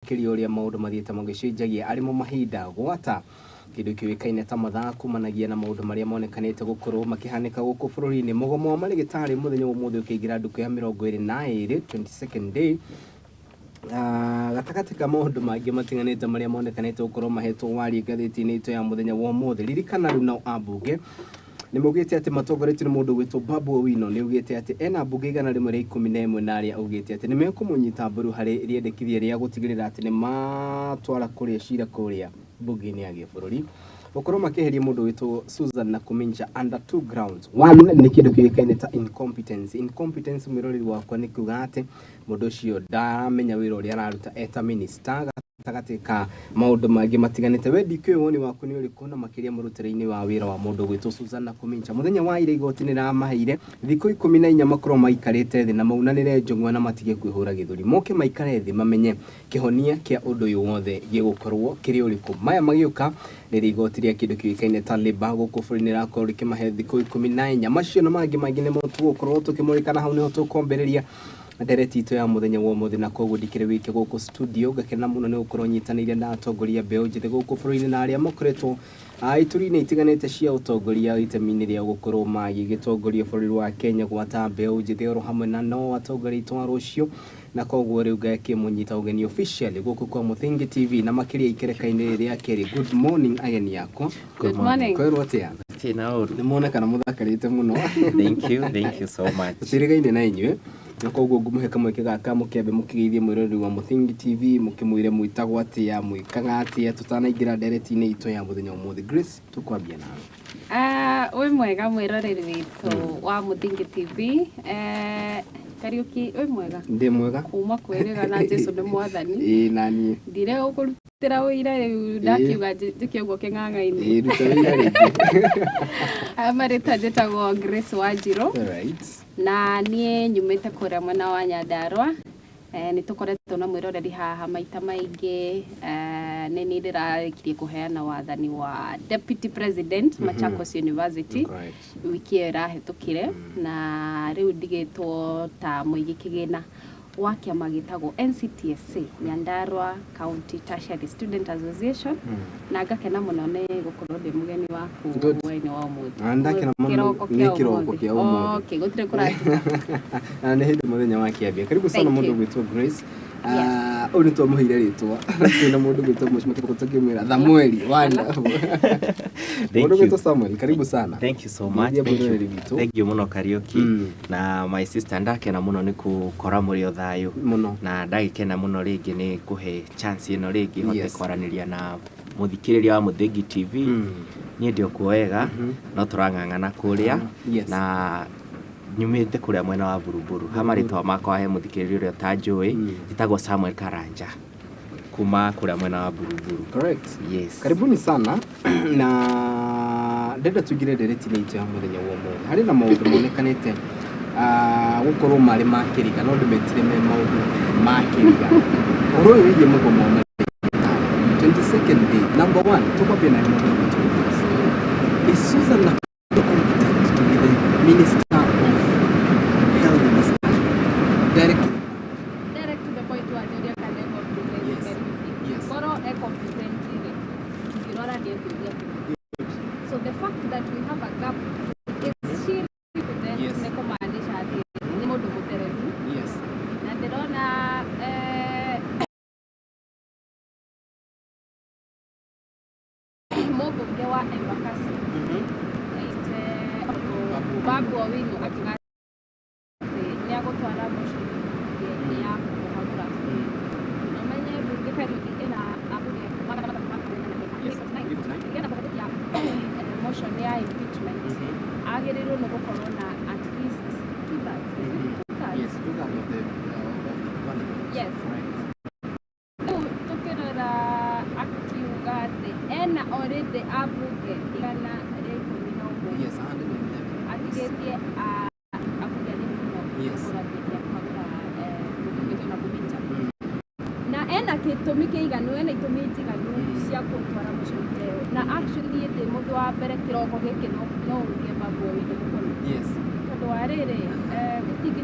Makĩria ũrĩa maũndũ mathiĩte magĩcenjagia arĩ mo mahinda gwata kĩndũ kĩũĩkaine ta mathaa kumanagia na maũndũ marĩa monekanĩte gũkorwo makĩhanĩka gũkũ bũrũri-inĩ. Mũgomo wa marĩgĩtarĩ mũthenya wa ũmũthĩ ũkĩingĩra ndukũ ya 22, 22nd day. Gatagatĩ ka maũndũ mangĩ matiganĩte marĩa monekanĩte gũkorwo mahetwo warie ngathĩti-inĩ itũ ya mũthenya wa ũmũthĩ, ririkana rĩu nao ambunge nĩ maugĩte atĩ matongoretio nĩ mũndũ ũgwĩtwo Babu Owino nĩ augĩte atĩ ena mbunge 111 na arĩa augĩte atĩ nĩ mekũmũnyita mbaru harĩ rĩendekithia rĩa gũtigĩrĩra atĩ nĩ matwara kũrĩa cira kũrĩa mbunge-inĩ ya gĩbũrũri gũkorwo makĩeheria mũndũ wĩtwo Susan Nakhumicha under two grounds. One nĩ kĩndũ kĩũĩkaine ta incompetence. Incompetence, mwĩroreri wakwa, nĩ kuga atĩ mũndũ ũcio ndaramenya wĩra ũrĩa araruta eta minister, gatagatĩ ka maũndũ mangĩ matiganĩte. We ndikĩũĩ woni waku nĩ ũrĩkũ na makĩria mũrutĩre-inĩ wa wĩra wa mũndũ ũgwĩtwo Susan Nakhumicha. Mũthenya wa ira igoti nĩ ramaheire thikũ 14 makorwo maikarĩte thĩ na maunanĩre njũng'wa na matige kwĩhũra gĩthũri, moke maikare thĩ mamenye kĩhonia kĩa ũndũ ũyũ wothe gĩgũkorwo kĩrĩ ũrĩkũ. Maya magĩũka rĩrĩa igoti rĩa kĩndũ kĩũĩkaine ta Labour gũkũ bũrũri-inĩ rĩrakorwo rĩkĩmahe thikũ 14. Macio na mangĩ maingĩ nĩmo tũgũkorwo tũkĩmũrĩka na hau nĩho tũkwambĩrĩria ndereti itũ ya mũthenya wa ũmũthĩ, na koguo ndikĩrĩ wike gũkũ studio. Ngakena mũno nĩ gũkorwo nyitanĩire na atongoria mbeũ njĩthĩ gũkũ bũrũri-inĩ na arĩa makoretwo ituri-inĩ itiganĩte cia ũtongoria itemi-inĩ rĩa gũkorwo magĩgĩtongoria bũrũri wa Kenya gwata mbeũ njĩthĩ oro hamwe na no atongoria aitũ a rũciũ, na koguo rĩu ngakĩmũnyita ũgeni officially gũkũ kwa Mũthingi TV na makĩria ikereka-inĩ rĩa kerĩ. Good morning, ageni akwa. Good morning. Kwĩrwo atĩa? Tina ũru. Nĩ muonekana mũthakarĩte mũno. Thank you, thank you so much. Tũtirĩgaine na inyuĩ, na koguo ngũmũhe kamweke gaka mũkĩambe mũkĩgeithie mwĩroreri wa Mũthingi TV, mũkĩmwĩre mwĩtagwo atĩa, mwĩkaga atĩa, tũtanaingĩra ndereti-inĩ itũ ya mũthenya ũmũthĩ. Grace, tũkwambia nawe. Wĩ mwega mwĩroreri witũ wa Mũthingi TV. Kariũki, wĩ mwega? Ndĩ mwega. Kuma kwĩrĩga na Jesu nĩ mwathani. Ĩĩ, naniĩ. Ndire gũkũrutĩra ũira rĩu, ndakiuga njĩke ũguo kĩng'ang'a-inĩ. Ĩĩ, ruta wĩra rĩngĩ. Aya marĩtwa njĩtagwo Grace Wanjirũ. Na niĩ nyumĩte kũrĩa mwena wa Nyandarũa. Nĩ tũkoretwo na mwĩroreri haha maita maingĩ. Nĩ niĩ ndĩrarĩkirie kũheana wathani wa Deputy President Machakos University wiki ĩyo ĩrahĩtũkire, na rĩu ndigĩtwo ta mũigi kĩgĩna wa kĩama gĩtagwo NCTSA, Nyandarua County Tertiary Student Association, na ngakena mũno nĩ gũkorwo ndĩ mũgeni waku hwaĩ-inĩ wa ũmũthĩ. Na ndakena mũno. Kĩroko nĩ kĩa kĩroko ũmũthĩ. kĩa ũmũthĩ. Okay, gũtirĩ kũratuka. Na nĩ hĩndĩ mũthenya wa kĩambia. Karibu sana. Thank mũndũ you. ũgwĩtwo Grace. Ũyũ nĩ twamũheire rĩtwa twĩna mũndũ ũgwĩtwo Mũcima Kĩboko tũkĩmwĩra Samueli wanda. Thank Mũndũ you. ũgwĩtwo Samuel, karibu sana. Thank you so much. Geithia Thank you. mwĩroreri witũ. Thank you mũno, Kariũki. Na my sister, ndakena mũno nĩ gũkora mũrĩ o thayũ. Mũno. Na ndagĩkena mũno rĩngĩ nĩ kũhe chance ĩno rĩngĩ hote kwaranĩria na mũthikĩrĩria wa Mũthingi TV. Niĩ ndĩ okuo wega, no tũrang'ang'ana kũrĩa. Na nyumĩte kũrĩa mwena wa Buruburu. Ha marĩtwa makwa, he mũthikĩrĩria ũrĩa ũtanjũĩ, njĩtagwo Samuel Karanja kuma kũrĩa mwena wa Buruburu. Yes. Karibuni sana, na ndenda tuingire ndereti-inĩ itũ ya mũthenya wa ũmũthĩ. Harĩ na maũndũ monekanĩte gũkorwo marĩ ma kĩriga, no ndĩmetire me maũndũ ma kĩriga. Ũhoro ũyũ wĩgiĩ mũgomo wa marĩgĩtarĩ, 22nd day. Number one, tũkwambia na mũndũ ũgwĩtwo Grace. Is Susan Nakhumicha competent to be the minister of health in this country? Direct to the point. Direct to the point, wanjũria kana e competent? Yes. Kariũki. Yes. Korwo e competent rĩ, tũngĩrora nĩ ekũria. So the fact that we have a gap, is she competent? Nĩ kũmaanisha atĩ nĩ mũndũ mũtereru. Na ndĩrona mũmbunge wa Embakasi ite Babu Owino akiuga atĩ nĩ agũtwara motion mbunge ya kũmũhagũra. Na ũmenye mbunge, Kariũki, ĩna ambunge 349. Ĩngĩenda kũhĩtũkia motion ya impeachment, agĩrĩirwo nĩ gũkorwo na at least two thirds. Is it two thirds? Yes, two thirds of the parliament. Yes. Rĩu tũkĩrora akiuga atĩ ena already ambunge 111. Yes, 111. Atigĩtie ambunge anini mũno gũkorwo atĩ nĩekũhagũra mũndũ ũgwĩtwo Nakhumicha. Na ena gĩtũmi kĩiganu, ena itũmi njiganu cia gũtwara motion ta ĩyo. Na actually niĩ ndĩ mũndũ wa mbere kĩroko gĩkĩ no ũnge Babu Owino mũkono. Tondũ wa rĩrĩ, gũtingĩtuĩka